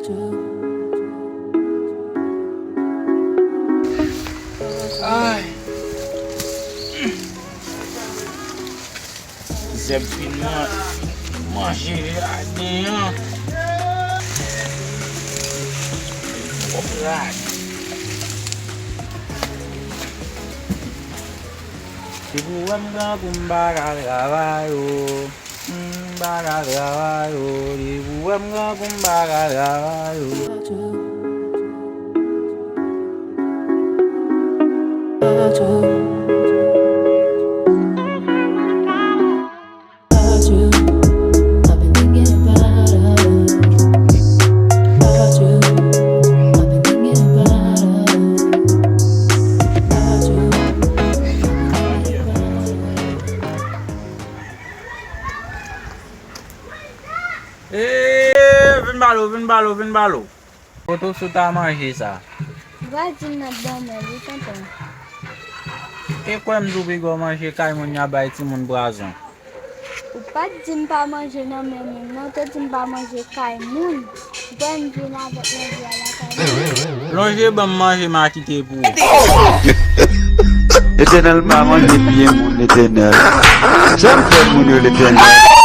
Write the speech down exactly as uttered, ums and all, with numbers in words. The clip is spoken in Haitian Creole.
Ay. Zèb fin man-, manje jaden an. Twòp rad. Se pou wè m gran pou m pa ka travay, o. M pa ka travay, o. Se pou wè m gran pou m pa ka travay, o. Eee, vin ba l, vin ba l, vin ba l. Kote w sot al manje sa? Ou pa di m nan ban mwen, wi, tonton. E kwè m di w piga w manje kay moun y ap bay timoun pwazon. Ou pa t di m pa manje nan men moun, non, ou te di m pa manje kay moun. Ou kwè m vin avèk manje a lakay moun? Lonje ban m manje m a kite pou ou. Letènèl pa manje pye moun, Letènèl. Sa m fè moun yo, Letènèl?